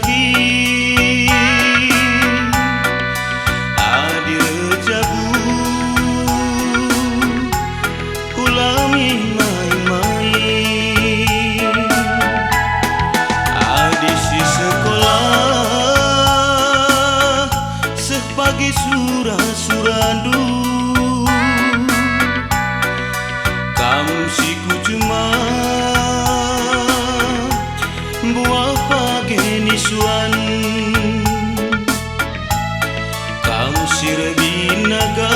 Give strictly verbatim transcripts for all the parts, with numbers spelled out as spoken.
Adi erjabu, ulami main-main. Adi si sekolah, seh pagi sura-surandu. Kam si kucuma, mbuah page nisuan. Kam si regi naga,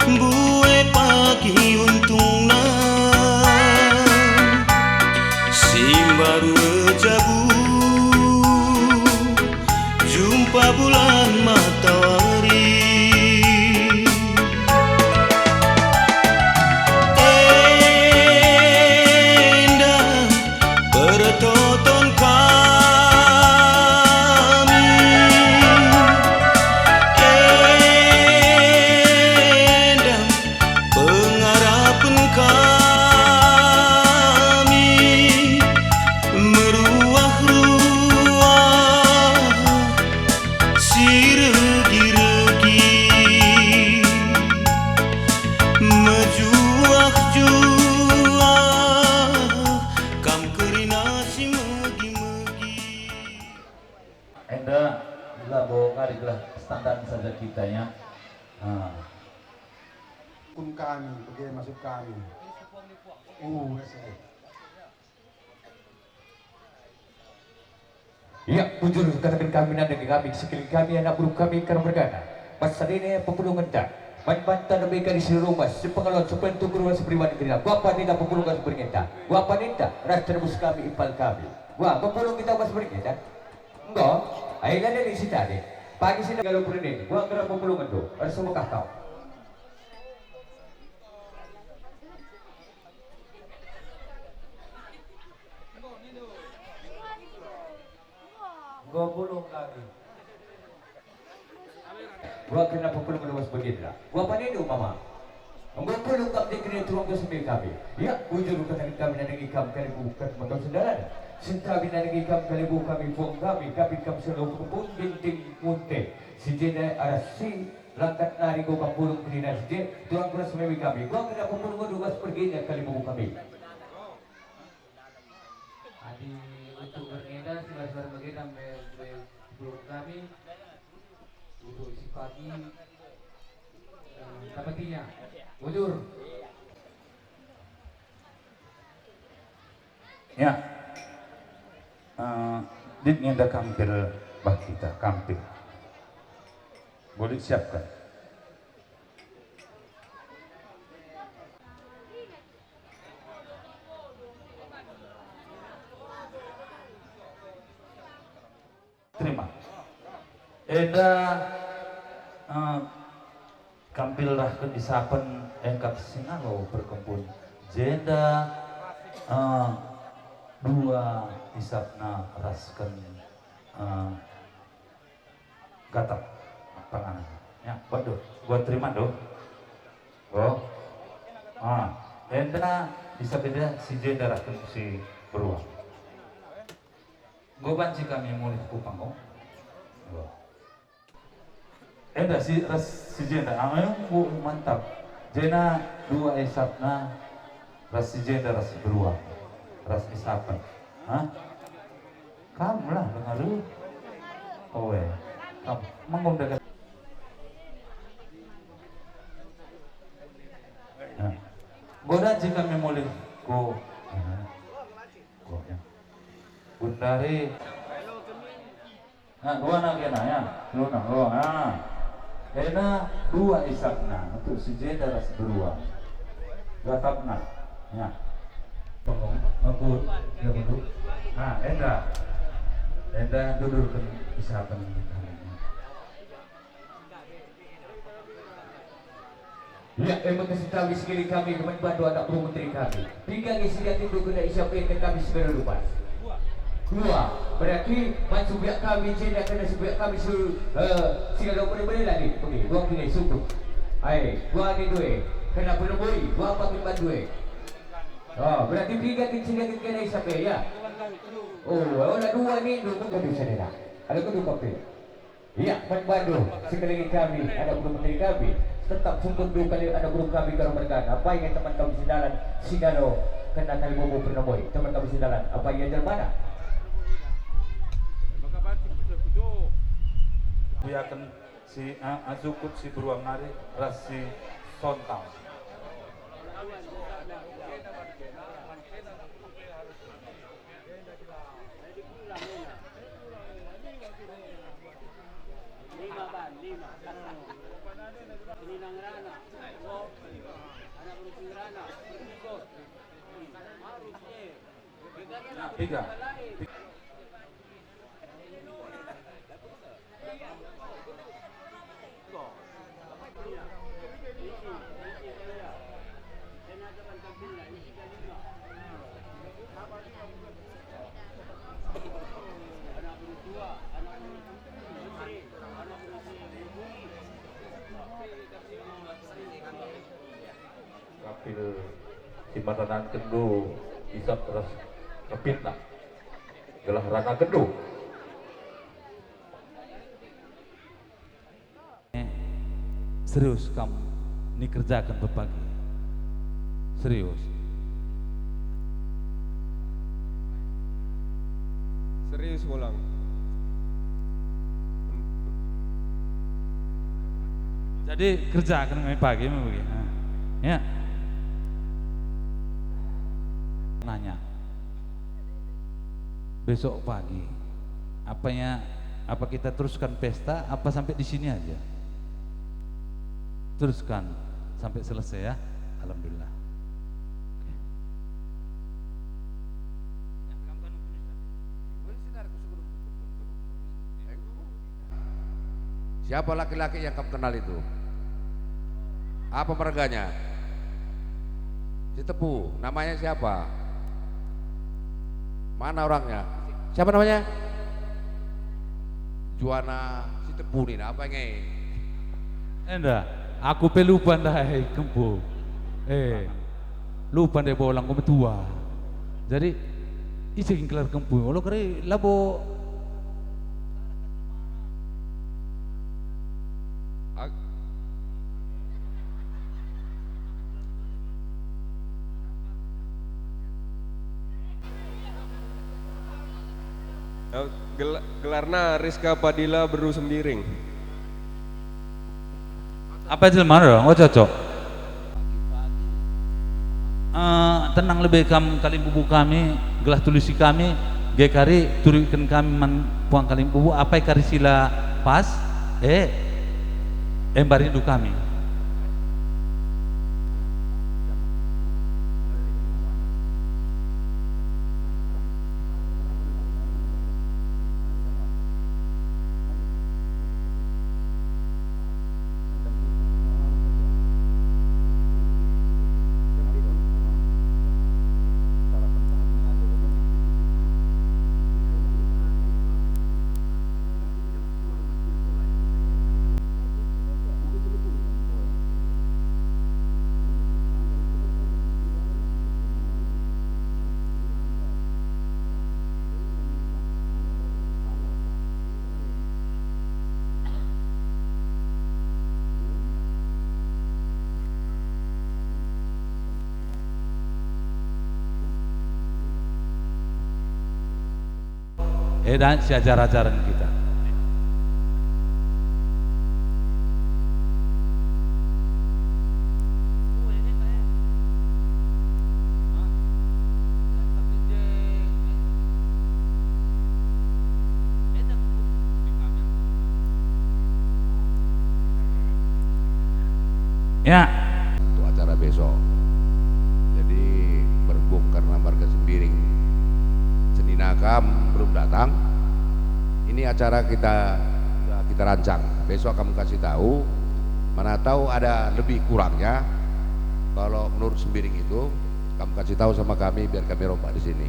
mbue pagi untungna. Si mbaru erjabu, jumpa bulan matawari. Enda pertoton kami, enda pengarapen kami, meruah-ruah si regi-regi, mejuah-juah kam kerina si megi-megi. Enda labo ngariklah standar saja kita, ya. Ah. Kun kami, bage maksud kami. Uh, ese. Ya, bujur kataken kami, nandangi kami, sekeliling kami, anak beru kami, kar mergana. Bas sadene pepulungenta. Man banta demi kami si rumah, si pengalon, si pentu, keluar, si beriman kerina. Gua panita pepulungan si beringenta. Gua panita, ras terbus kami, impal kami. Gua pepulung kita bas beringenta. Enggo, ai la deni si tadi. Pagi si galau perunding, gua kena pepulungen tu, ersemekah kau. Enggo pulung kami. Gua kena pepulung bas beginda. Gua panindu mama. Enggo pulung kam dikeni turun ke semi kami. Ya, bujur kataken kami, nandangi kam kalibubu, kat mekam sendalan. Sentabi nandangi kam kalibubu kami, puang kami, kapit kam selalu kebun binting munte. Si jenda arah si langkat nari gokam pulung kerina si je, tuan kuras memi kami. Gua kena pepulung ngundu bas perginya kalibubu kami. Adi untuk berneda, sibar-sibar bagenda me, me pulung kami. Untuk isi pagi, eh, dapatinya. Bujur. Ya. Eh, dit ngenda kampil bah kita, kampil. Boleh siapkan. Terima. Enda, eh, kampil rah ken isapen engkap singalo perkempun. Jenda, eh, dua isapna ras ken, eh, gatap panganan. Ya, waduh, gua terima do. Oh. Ah, enda isap enda si jenda rah ken si beruang. Enggo banci kami mulih ku panggung. Enggo. Enda si, ras si jenda, ah, enggo mantap. Jenda dua isapna ras si jenda ras si beruang. Ras isapen. Hah? Kam lah dengar lu. Oe. Kam mengundang. Nah. Enggo banci kami mulih ku. Nah. Ku, ya. Gundari. Nah, dua na kena, ya. Dua na, dua, ya. Ena dua isapna untuk si jenda ras beruang. Gatapna, ya. Tolong, ngeput, ya, betul. Nah, enda. Enda dudurken isapen. Ya, e maka sentabi sekeliling kami, kemen bandu anak beru menteri kami. Piga nge si yatim dua kena isap enda kami segera lupas. Dua, berarti man subiak kami, jenda kena subiak kami su, eh, si lalok bene-bene lagi. Oke, dua kena sungguh. Ai, dua ni dua. Kena penemboi, dua pakin bandu e. Oh, berarti piga kin si yatim kena isap e, ya? Oh, ola dua nindu, bukan bisa dera. Ada kudu kopi. Iya, man bandu, sekali lagi kami, anak guru menteri kami, tetap sungkun dua kali anak guru kami Karo Mergana, apai nge teman kami sedalan, Sigalo, kena kali bobo pernah boy, teman kami sedalan, apai ia jelmana? Buyaken si, a, a, sukut si beruang nari ras si sontang. Nah, tiga. Kapil si mata nangkenndu isap ras kepitna, gelah rana kenndu. Eh, serius kam nikerjaken pepagi? Serius? Serius ulang. Jadi kerjaken kami pagi me bagi. Nah, ya. Nanya. Besok pagi. Apanya, apa kita teruskan pesta, apa sampai di sini aja? Teruskan sampai selesai ya. Alhamdulillah. Oke. Siapa laki-laki yang kamu kenal itu? Apa marganya? Sitepu, namanya siapa? Mana orangnya? Siapa namanya? Juana Sitepu nina, apa nge? Enda, aku pe lupa ndai kempu. Eh, lupa ndai bolang ku metua. Jadi, ise kin gelar kempu? Olo kari labo. Ag- Eh, gel-, gelarna Rizka Padilla Beru Sembiring. Apa jelma ro? Oh, cocok. Eh, tenang lebe kam kalimbubu kami, gelah tulisi kami, ge kari turiken kami man puang kalimbubu, apai kari sila pas, eh, embarindu kami. Eda siajar-ajaren kita. Ya. Untuk acara besok. Jadi, berhubung karena marga Sembiring, senina kam belum datang, ini acara kita, kita rancang. Besok kamu kasih tahu, mana tahu ada lebih kurangnya. Kalau menurut Sembiring itu, kamu kasih tahu sama kami biar kami rompak di sini.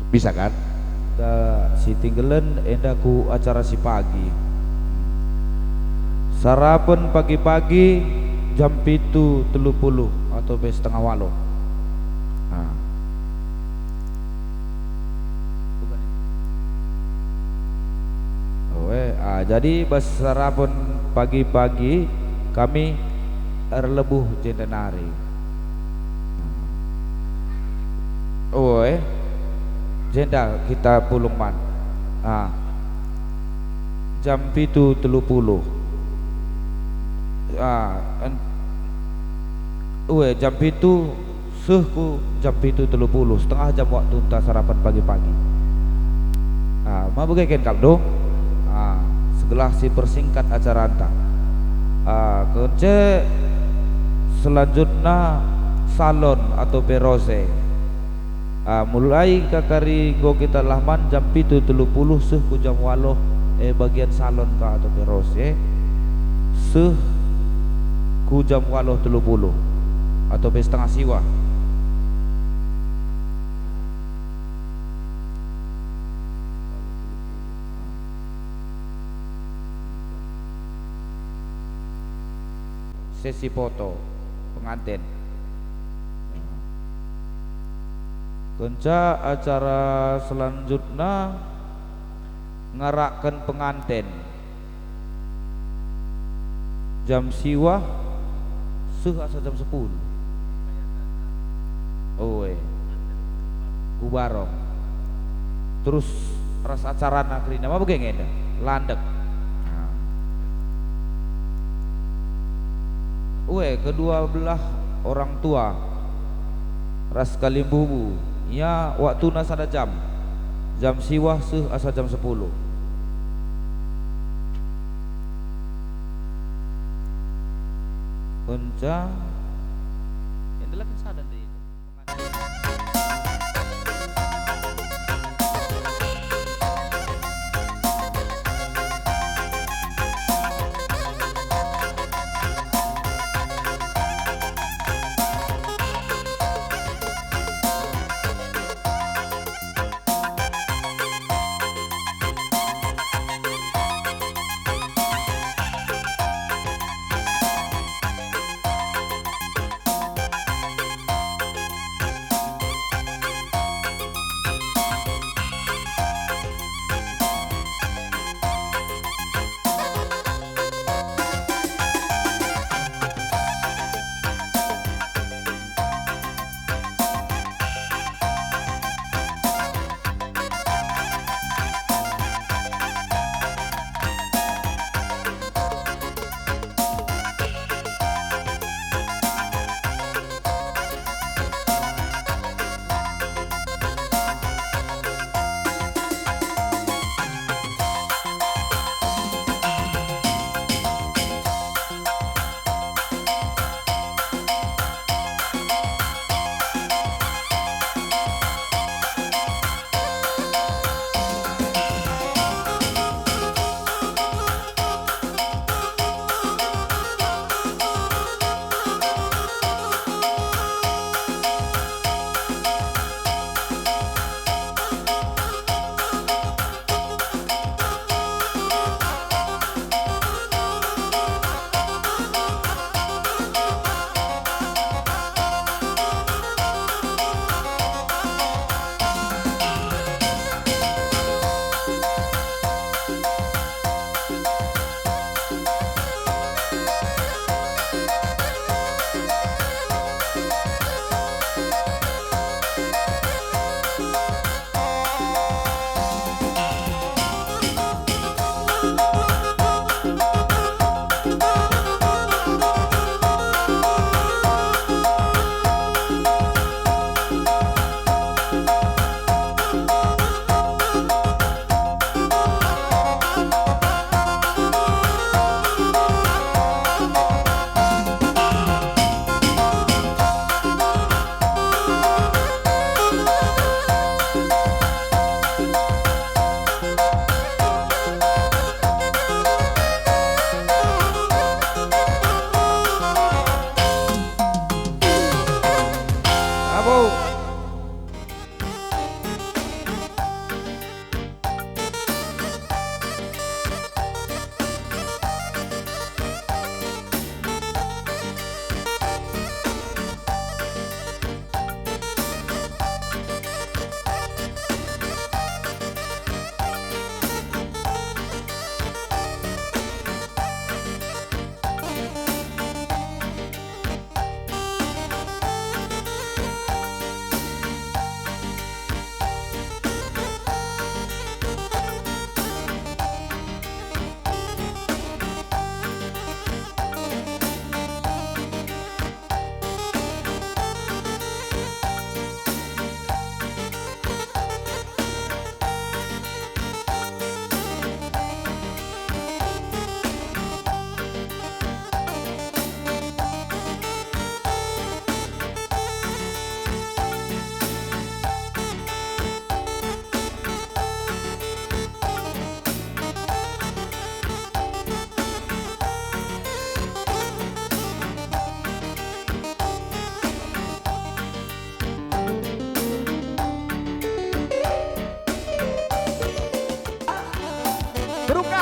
Bisa kan? Enda si Tinggelen enda ku acara si pagi. Sarapen pagi-pagi jam pitu telu puluh atau pe setengah waluh. Nah. Jadi, bas sarapen pagi-pagi kami erlebuh jenda nari. Oe, jenda kita pulung man. Ah. Jam pitu telu puluh. Ah, en-, oe, jam pitu seh ku jam pitu telu puluh, setengah jam waktunta sarapan pagi-pagi. Ah, mabege kin kapndu? Ah, segelah si persingkat acaranta. Ah, kence selanjutna salon atau pe rose. Ah, mulai ka kari enggo kita lah man jam pitu telu puluh seh ku jam waluh, eh, bagian salon ka atau pe rose, seh ku jam waluh telu puluh atau pe setengah siwah. Sesi foto penganten. Kenca acara selanjutna ngarakken penganten. Jam siwah seh asa jam sepuluh. Oe. Ku Barong. Terus ras acarana kerina. Mabege nge enda? Landek. Nah. Oe, kedua belah orang tua ras kalimbubu. Ia waktuna sada jam. Jam siwah seh asa jam sepuluh. Kenca, ya, ndalaken sada ndai.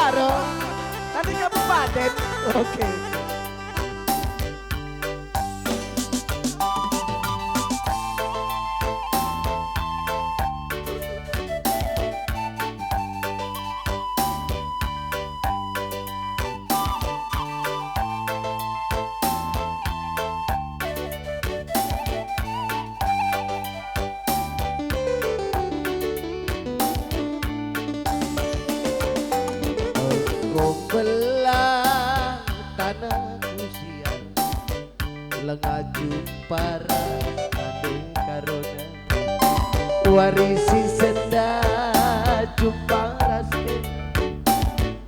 Aro, nanti kabupaten. Oke. Enggo mbelah tanah kusian, langa jumpa ras nande karona. Wari si senda jumpa ras ke,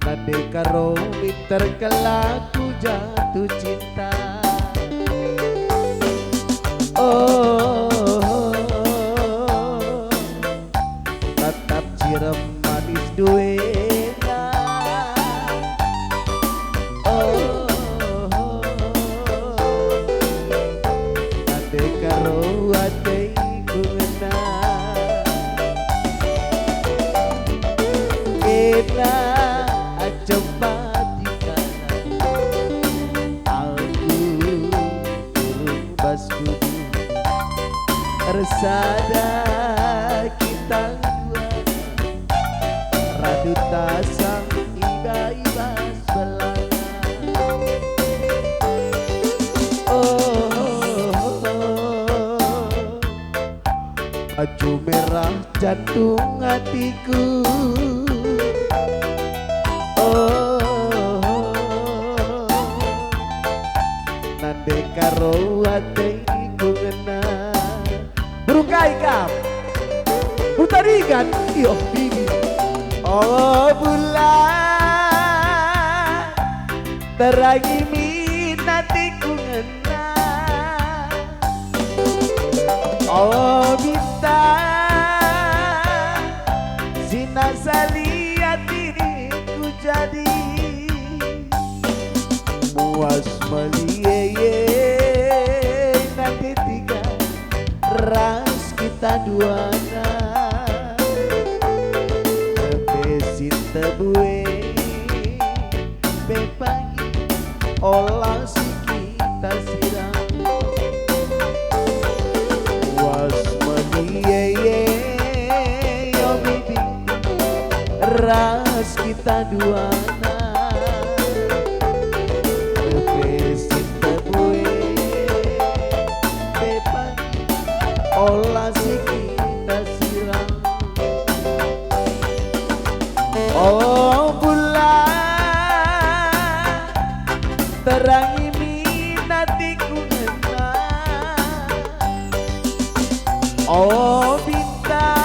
nande karo minter kelaku jatuh cinta. Oh, tatap cirem manis duena. Oh, ate karo ateku ngena. Kena acem mati kalak aku turun bas kudu. Ersada kita dua radu tasang iba-iba sebelah. Oh, oh, oh, oh. Acu merah jantung atiku. Oh, nande karo ateku ngena. Beru kai kam? Beru tarigan? Iyo, bini. Oh, bulan, terangi min atiku ngena. Oh, bintang, si nasali atiku jadi. Muas meliye-ye nande tiga ras kita duana. Ebe si tebue pe pagi ola si kita sirang. Was meliye-ye, o bibi, ras kita duana. Ebe si tebue pe pagi ola si kita sirang. Oh, bulan, terangi min atiku ngena. Oh, bintang,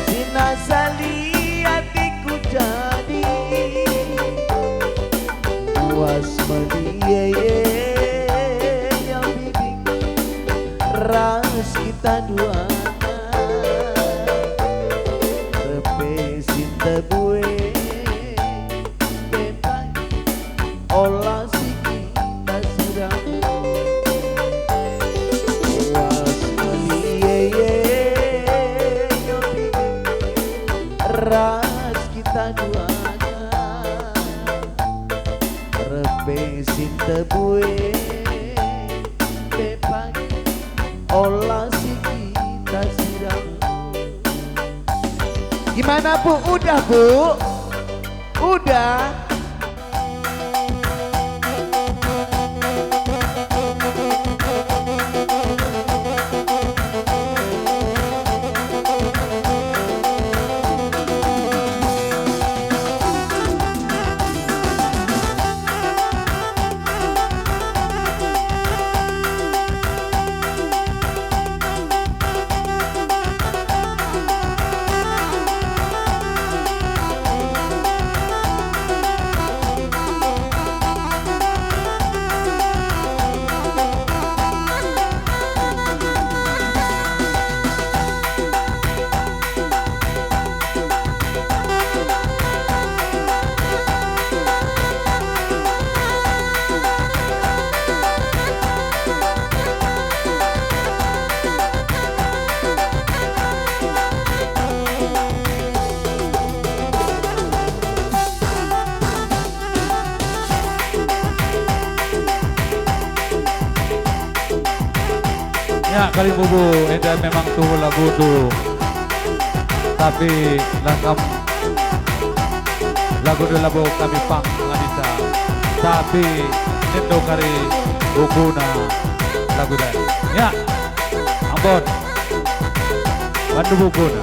si nasali atiku jadi. Puas meliye-ye, ya bibi, ras kita duana. Repe si tebue, pe pagi ola si kita sirang. Puas meliye-ye, ya bibi, ras kita duana. Repe si tebue, pe pagi ola si kita sirang. Gimana, Bu? Udah, Bu? Udah? Ya, kari bubu, enda memang tuhu lagu tu. Tapi lah kam, lagu tu labo kami pang ngadita. Tapi nendo kari bubuna lagu tadi. Ya, Ambon. Bandu bubuna.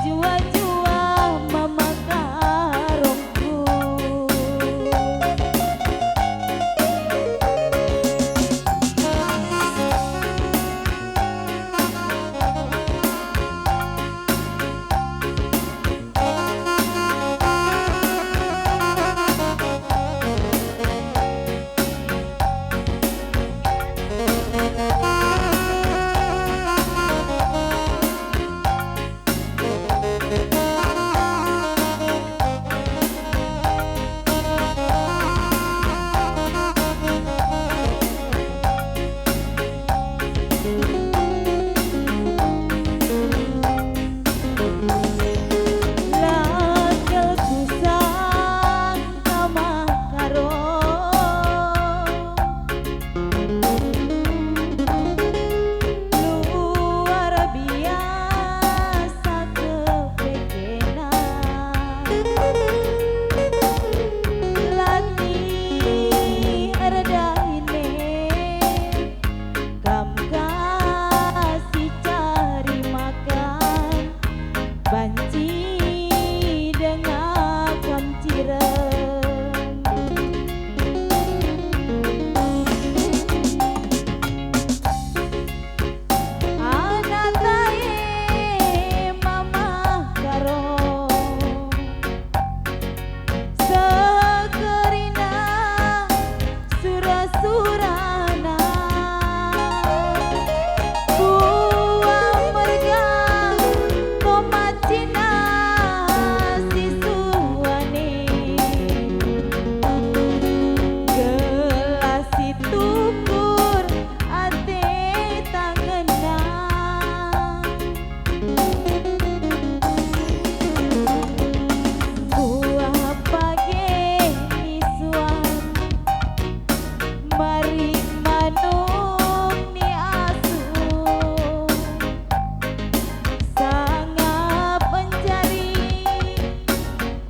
Jua-jua mama karungku. La kal kusangka mah karo. Luar biasa kepekena. Laki erdahin e, kam ka si cari makan, banci denga kam cirem. Anak tae mama karo, sekerina sura-surana. Buah merga tomat cina si suane. Gelah si tukur ate tangenna. Buah page ni suan, marik manuk ni asu, sangap encari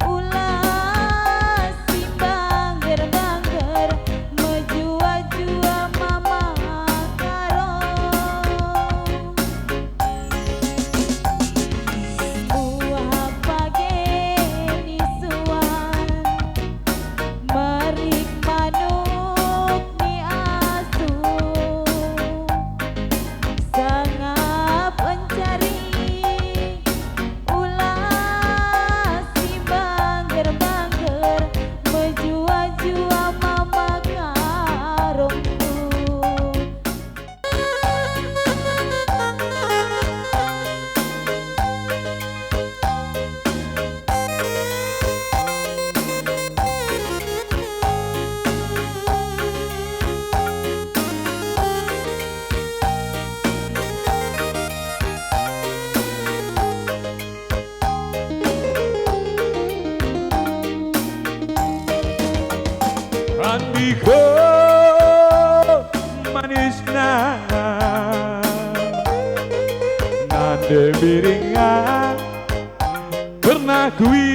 ulas si bangger-bangger, mejua-jua mama karo. Buah page ni suan, marik manuk ni asu, sangap encari ulas si bangger-bangger, mejua-jua mama karungku. Andiko manisna nande biringa, pernah kui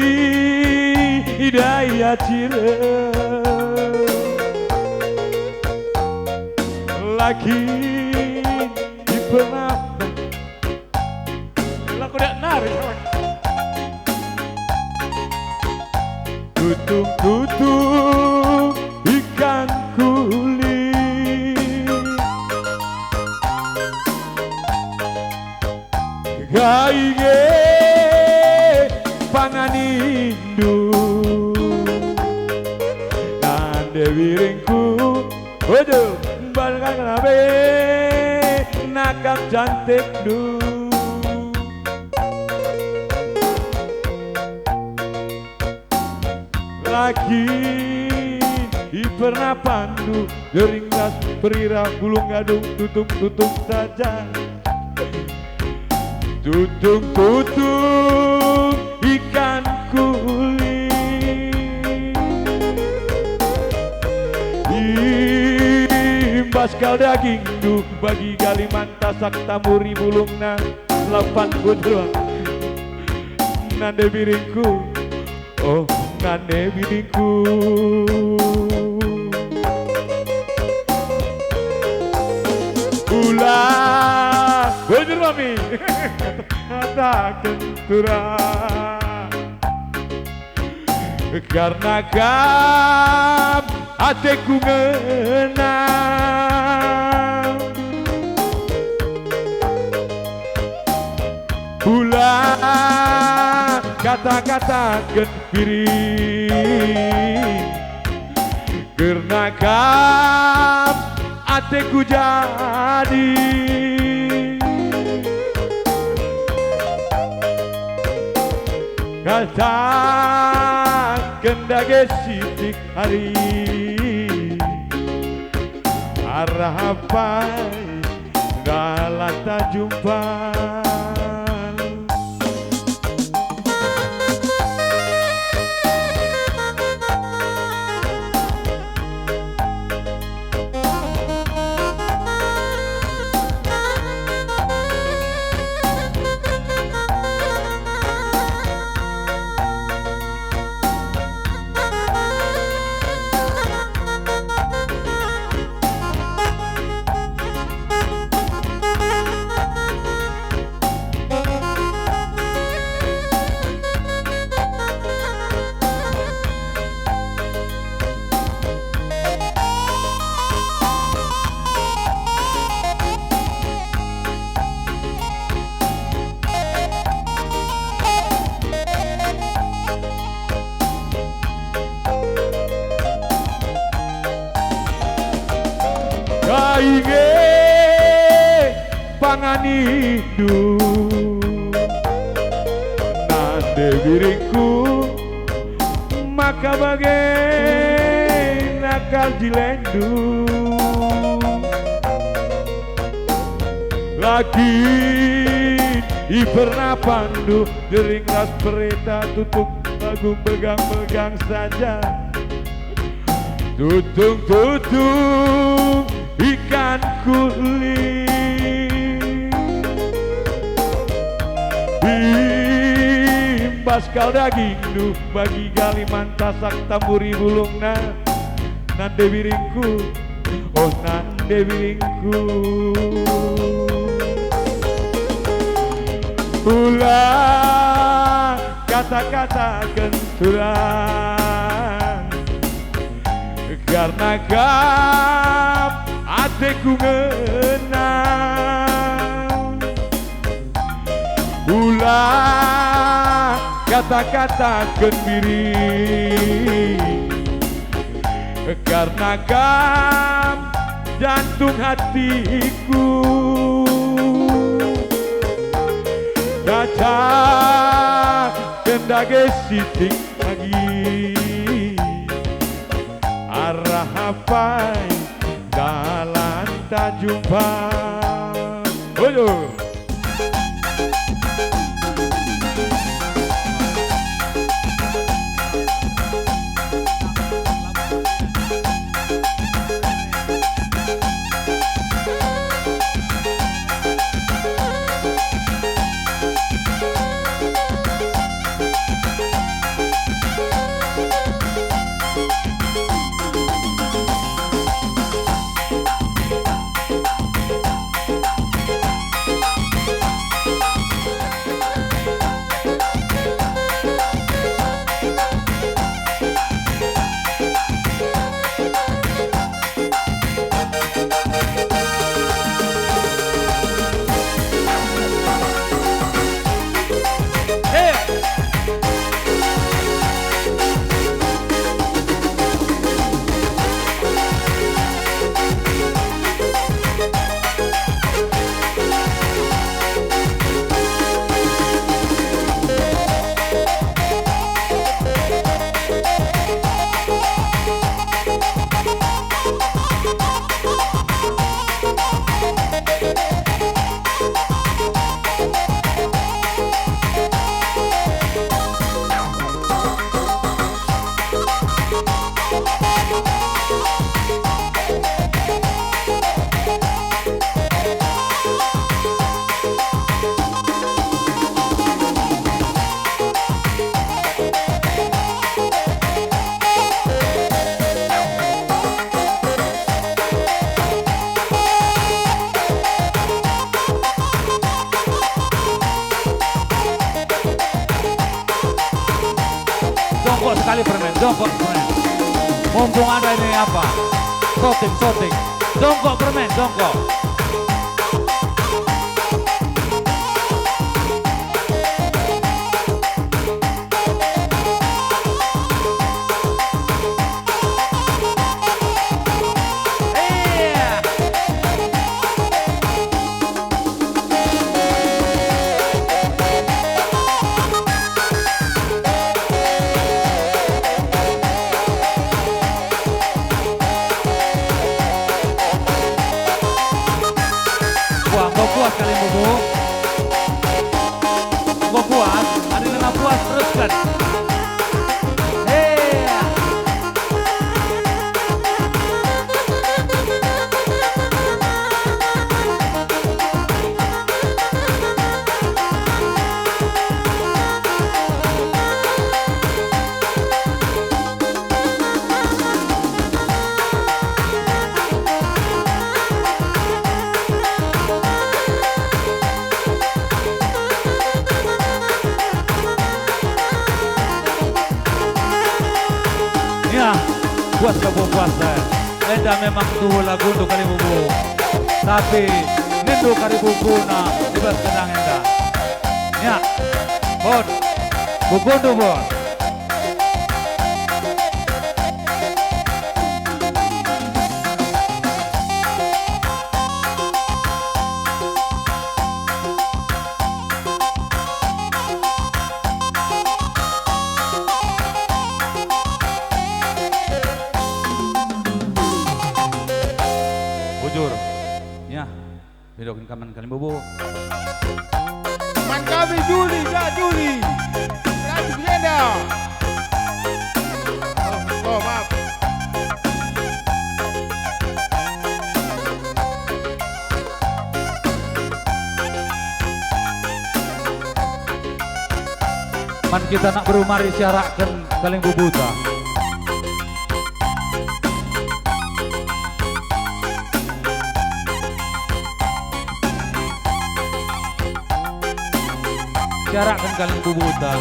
idai acil laki di pernah. Lagu dak nari. Tutung-tutung ikan kuli. Gaige panganindu. Nande wiringku. Waduh, mbalkan kena be nakap cantikndu. Laki ipernapandu, dering ras perira, bulung gadung, tutung-tutung saja. Tutung-tutung ikan kuli. Imbas kal dagingndu bagi Kalimantan, sak tamuri bulungna lapan gundul. Nande biringku, oh, nande biringku. Ulah bujur mami. Kataken Tura, karna kam ateku ngena. Ula kata-kataken piring, kerna kam ateku jadi. Kataken dage sitik ari, arah apai dalan ta jumpa. Kai nge panganindu, nande biringku, maka bage nakal jilendu. Lagi ipernapandu dering ras pereta, tutung lagu megang-megang saja. Tutung-tutung ikan kuli. Imbas kal dagingndu bagi galiman tasak tamburi bulungna. Nande biringku, oh nande biringku. Ula kata-kataken turang, karna kam ateku ngena. Ula kata-kataken diri, karna kam jantung hatiku. Kataken dage sitik agi, arah apai dalan ta jumpa. Bujur. Jongkok permen. Mumpung ada ini apa? Soting, soting. Jongkok permen, jongkok. Wah, enggo puas kali, Bubu. Enggo puas, adi ngena puas, terusken. Hea. Ya, puas kamu puas, eh. Enda memang tuhu lagundu kari bubu. Tapi nindu kari bubuna i bas gendang enda. Ya, Bon. Bukundu, Bon. Bujur. Ya. Pindo kin kaman kalimbubu. Man kami Juli, ja Juli. Ratu Gulenda. Oh, oh, maaf. Man kita nak beru mari siarakken kalimbubuta. Siarakken kalimbubuta.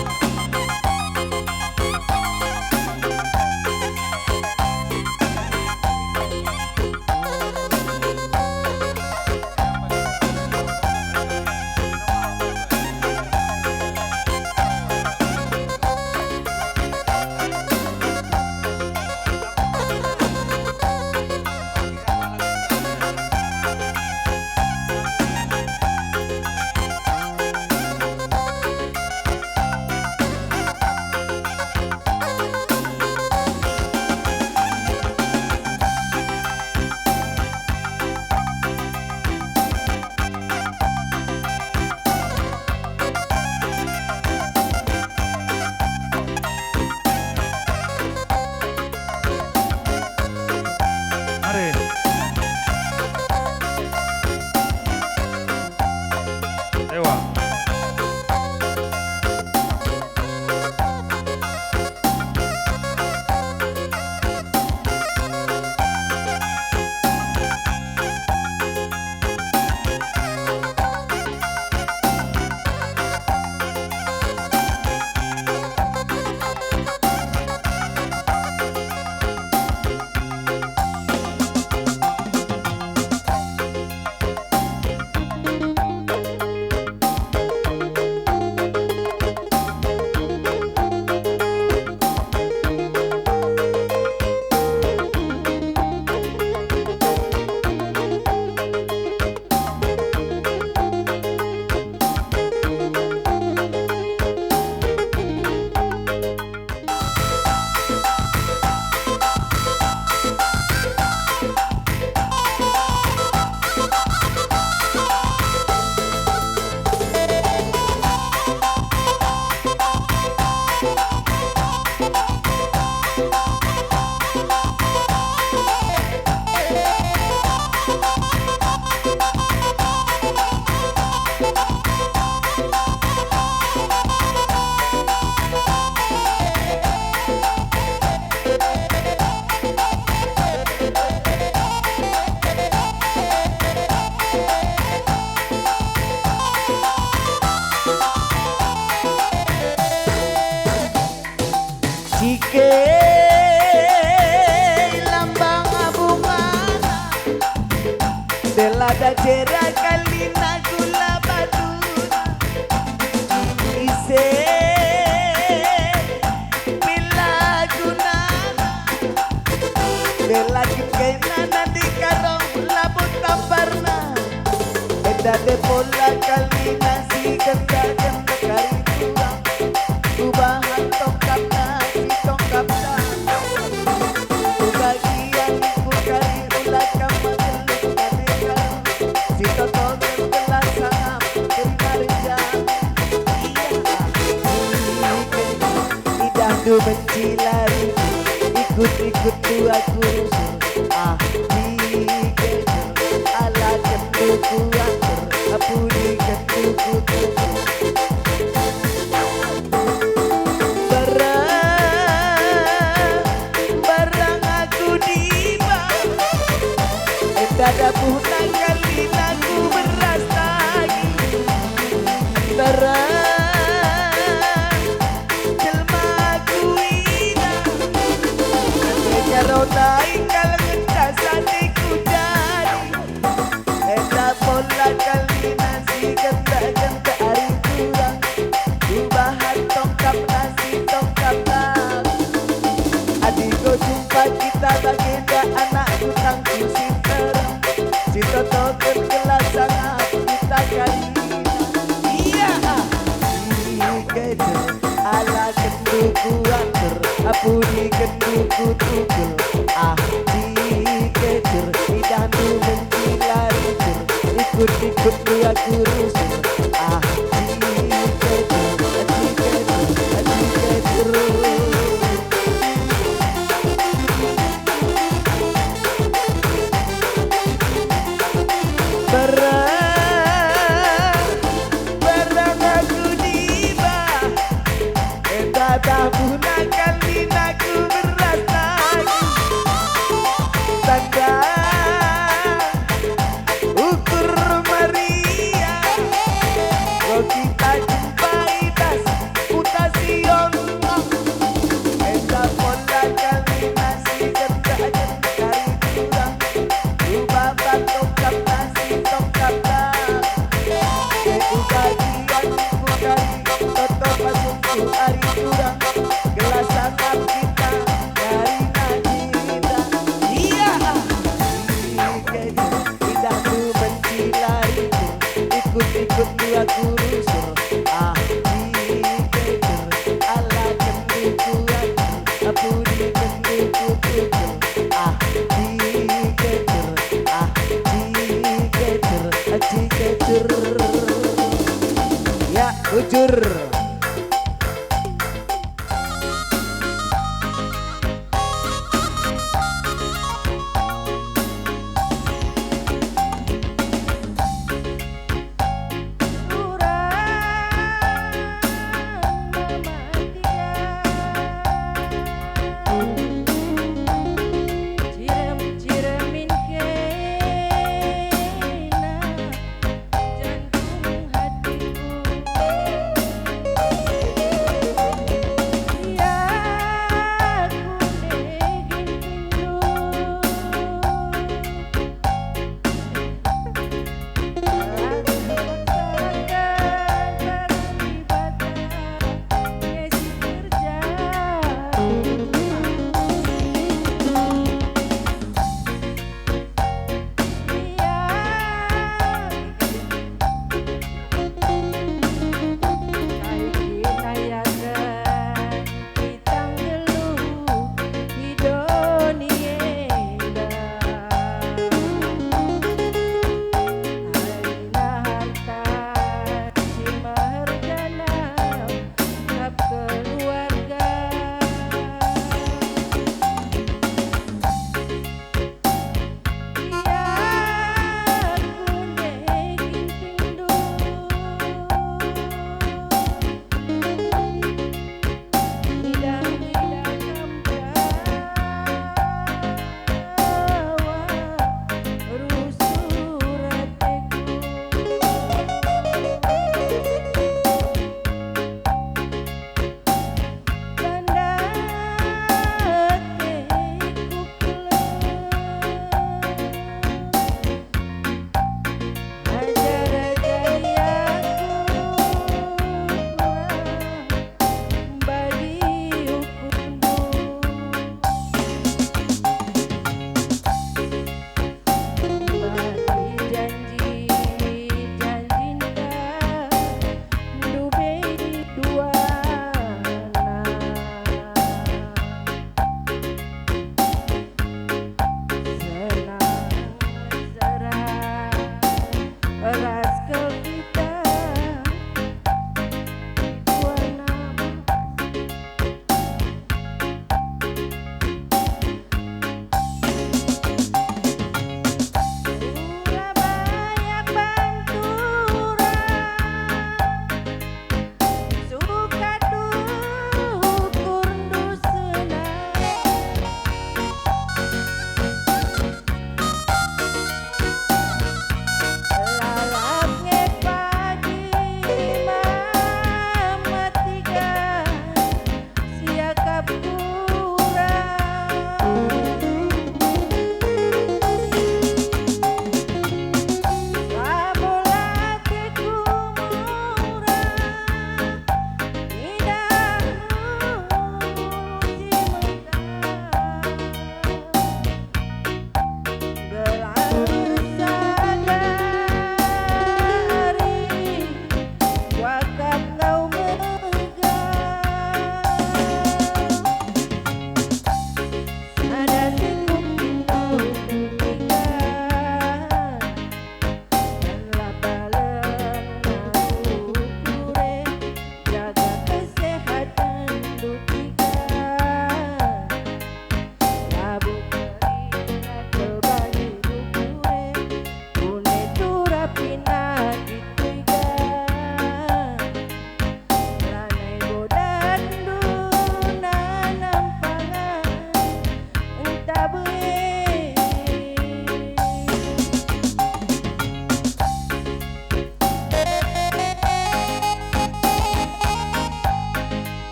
Mari. Ewa. Si ke Jera kalina gula batuna. Ise pe la gunana. Bela kin kainana di karong labo tamparna. Enda de pola kalina si genta-genta kari turang. Kubahan tongkapna si tongkapna. Kubagian ku kari ula kam megelut kari karo. Si toto gelah sangap kena rejang. Idahndu mencilari, ikut-ikutndu aku rusur. Ah, dikejar, ala kendu kuatur, apudi kendu kututur. Barang, barang aku diba. Enda dabuhna kalina ku beras tagi. Barang jelma aku ina. Ate karo ndai kal ngenca sate ku jadi. Enda pola kalina si genta-genta ari turang. Kubahan tongkapna si tongkapna. Adi enggo jumpa kita bagenda anak kutangku si nterem. Si totoken gelah sangap kita kalina. Ia ah. Dikejar ala kendu kuatur, apudi kendu kutukur. Ah, dikejar, idahndu mencilari tur, ikut-ikutndu aku rusur. Ah, dikejar, dikejar, dikejar. Barang, barang aku diba. Enda dabuhna kalina ku beras tagi. Tanda ukur Maria, enggo kita jumpai bas kuta Sion. Enda pola kalina si genta-genta kari turang. Ku baba tongkapna si tongkapna. Ku bagian ku kari toto pasungku ari turang. Gelah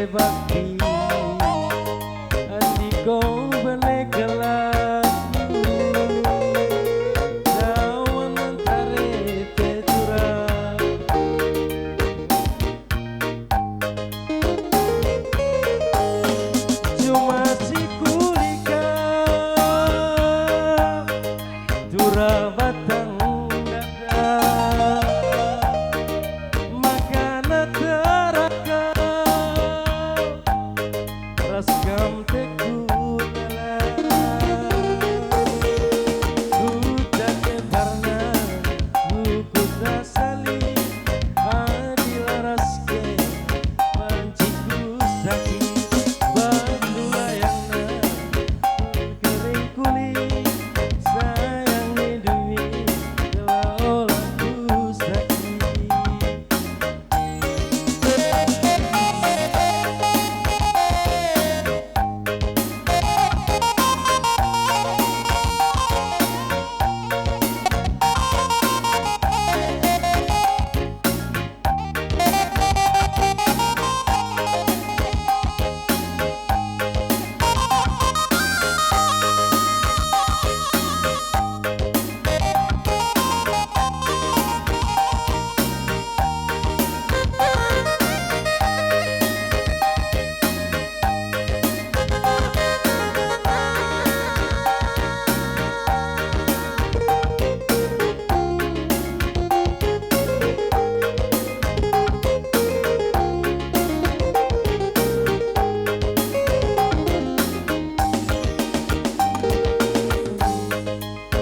bakti, andiko bene kelaku, dawan mentare pe turah. Cuma sikulika turah batang dada, makana teraka ras kam teku dalan. Kuta ke parna, kuta salih, adi laras ke banci kusakit. Batu layangna kering kulit, sayang ni demi, gelah ola kusakit.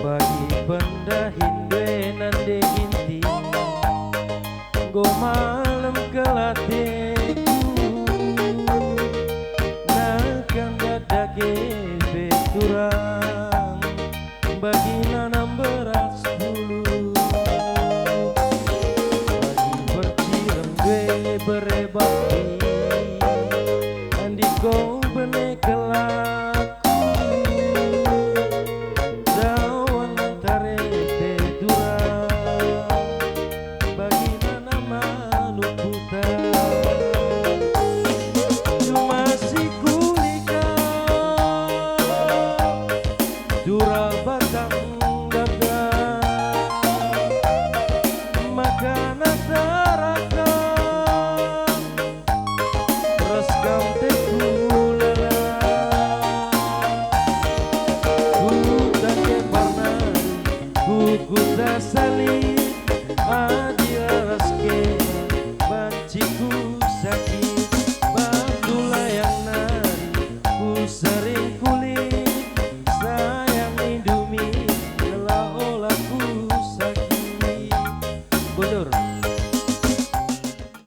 Bagi pendahin nande ginting, enggo malem kelateku, nakan dada ke pe turang, bagi nanam beras bulu. Bagi percirem due bere bakti, andiko bene kelaku, dawan mentare pe turang, bagi nanam manuk hutan. Cuma sikulika turah batang dada, makana teraka ras kam teku dalan. Kuta ke parna, kuta salih, adi laras ke banci kusakit. Batu layang nari kusar